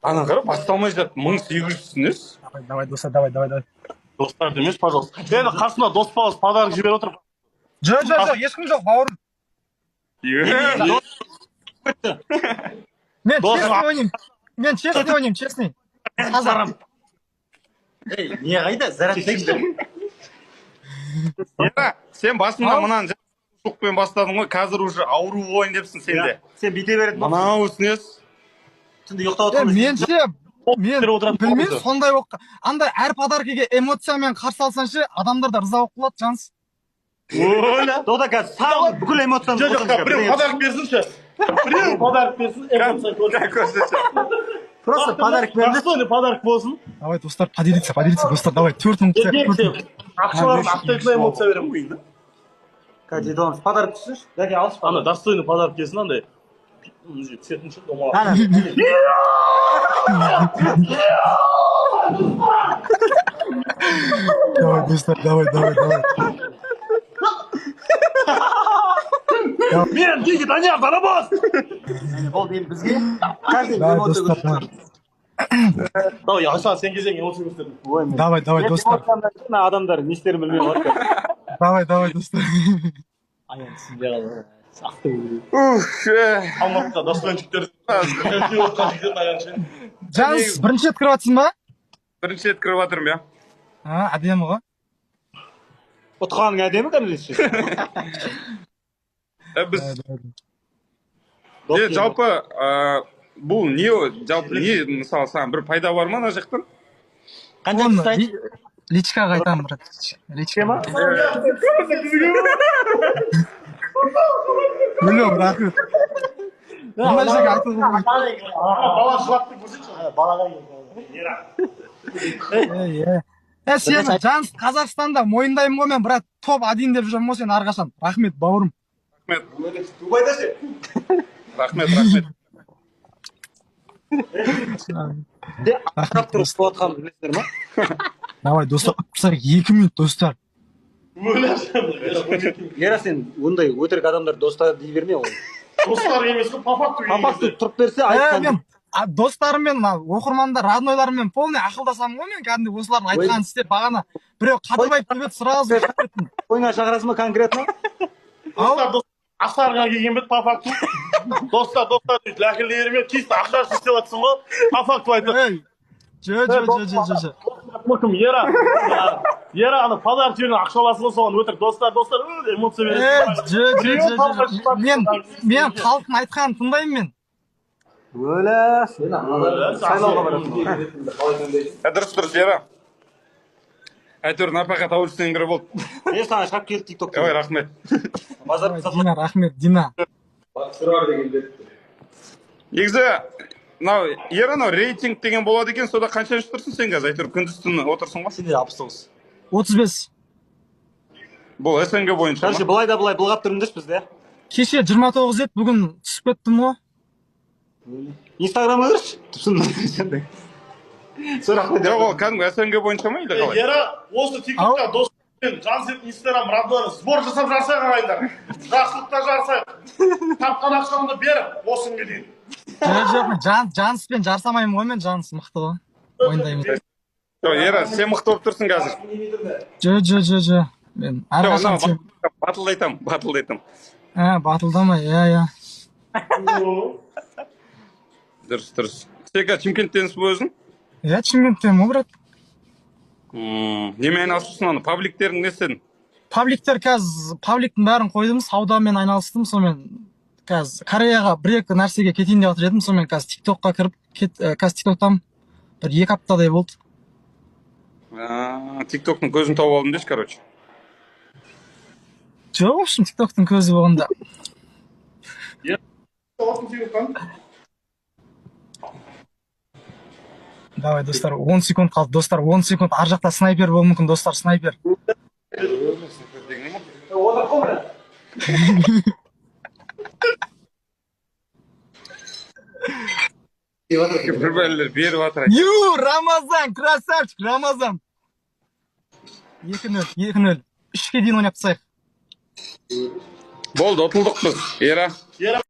Ана қара, басталмай жатты, 1800 несі? Давай, давай, достар, давай, давай, давай. Достар демеші, пожалуйста. Енді қасында дос баласы подарок жіберіп отыр. Жоқ, жоқ, жоқ, ешкім жоқ, бауырым. Мен честный ойнаймын. Мен честный ойнаймын, честный. Таза. Ей, не қайда? Зарядтайыншы. Ера, сен басында мынаны шоқпен бастадың ғой, қазір уже ауру болайын депсің сен де. Сен бүйте беретін болыпсың. Мынау несі? Түнде ұйықтап Е, отырмын. мен ше, мен Беріп отырады. білмеймін, сондай болып андай әр подаркіге эмоциямен қарсы алсаң ше, адамдар да риза болып қалады, Жанс. Оля. Дода, қазір саған бүкіл эмоцияны Жоқ, жоқ, біреу подарок берсінші. Біреу подарок берсін, эмоция көрсін. Көрсетші. Просто подарок берді. Достойный подарок болсын. Давай, достар, поделиться, поделиться, достар, давай, 4000 Еркек 4000. сен ақшаларын ақтайтын эмоция беремін қойын да. Қазір жетіп аламыз. Подарок түсінші. Дәке, алшы. Ана достойный подарок келсін, андай мына жерге түсетін ше, домалақ. Ана. Давай, достар, давай, давай, давай. Мен деги Данияр Дарабоз. Болды, енді бізге каждый Давай, эмоция достар, көрсетеді. давай. Давай, Айша, сен кезең эмоция көрсет. Ой, мен. Давай, давай, Мен достар. эмоциямды айтсам, адамдар не істерін білмей қалады. Давай, давай, достар. Аян түсінбей қалды. Ақтөбе. Ух, Алматыда достойный жігіттер. Отқан жігіттердің аяғын ше. Жанс, бірінші рет кіріп жатсың ба? Бірінші рет кіріп жатырмын, иә. А, әдемі ғой. Ұтқаның әдемі кәдімгідей. Біз е, жалпы бұл не, жалпы не, мысалы, саған бір пайда бар ма ана жақтан? Қанша Оны түсті айт? Личкаға айтамын, брат. Личка. Білмеймін, рахмет. Мына жерге айтуға болмайды. Бала жылап көрсетші. Балаға Е, е. Е, сені, Жанс, Қазақстанда мойындаймын ғой мен, брат, топ один деп жүремін ғой сені әрқашан. Рахмет, бауырым. Рахмет, Дубайда ше. рахмет, рахмет. Де ақтап тұрып ұстап жатқанын білесіңдер ма? Давай, достар, ұтсақ 2 минут, достар. Ера, сен ондай өтірік адамдар достар дей берме ол. Достар емес қой, по факту. По факту тұрып берсе Е, айтқан. мен достарыммен, мына оқырмандар, роднойларыммен полный ақылдасамын ғой мен, кәдімгідей осылардың айтқанын істеп, бағана біреу Қадырбаев деп еді, сразу ұшып кеттім. Ойыңа шақырасың ба конкретно? Достар, достар, асарға келген бе по факту? Достар, достар дейді, ләкілдей берме, чисто ақша үшін істеп жатсың ғой, по факту айтып. Ей, жо, жо, жо, жо, жо, жо. Кім, Ера? Ера, ана подарок жіберген ақша аласың ғой, соған өтірік достар, достар, эмоция Е, бересің. жо, жо, жо, жо. Мен халықтың айтқанын тыңдаймын мен. Өлә, сайлауға барасың. Дұрыс, дұрыс, Ера. Әйтеуір нәпақа тауып жүрсең керек болды. Мен саған шығып келді тиктокта. Ой, рахмет. Базар Дина, рахмет, Дина. Негізі, мынау Ера, мынау рейтинг деген болады екен, сонда қаншаншы тұрсың сен қазір? Әйтеуір күндіз түні отырсың ғой. Сенде 69. 35. Бұл СНГ бойынша Короче, ма? былай да былай былғап тұрыңдаршы бізді. Кеше 29 еді, бүгін түсіп кеттім ғой. Инстаграмға кірші. Түсін. Сұрақ Жоқ, ол кәдімгі СНГ бойынша ма или қалай? Ера, осы тиктокта достармен Жансет Инстаграм роднойлар сбор жасап жарысайық, ағайындар. Жақсылықта жарысайық. Тапқан ақшаңды беріп, осынға дейін. Жоқ, жоқ, мен Жанспен жарысамаймын ғой мен, Жанс мықты ғой. Мойындаймын. Жоқ, Ера, сен мықты болып тұрсың қазір. Жо, жо, жо, жо. Мен Жоқ, әрқашан сен. Батылды айтамын, батылды айтамын. Ә, батылдама, иә, иә. Дұрыс, дұрыс. Сен қазір Шымкенттенсің бе өзің? Иә, Шымкенттенмін ғой, брат. Немен айналысып жүрсің, ана пабликтерің не істедің? Пабликтер қазір, пабликтің бәрін қойдым, саудамен айналыстым, сонымен қазір Кореяға бір екі нәрсеге кетейін деп жатыр едім, сонымен қазір тиктокқа кіріп, кет, қазір тиктоктан бір 2 аптадай болды. Тиктоктың көзін тауып алдым деші, короче. Жоқ, в общем, тиктоктың көзі болғанда. Давай, достар, 10 секунд қалды, достар, 10 секунд. Ар жақта снайпер болуы мүмкін, достар, снайпер. Бір бәлелер беріп жатыр. Ю, Рамазан, красавчик, Рамазан. 2-0, 2-0. 3-ке дейін ойнап тастайық. Болды, ұтылдық біз, Ера. Ера.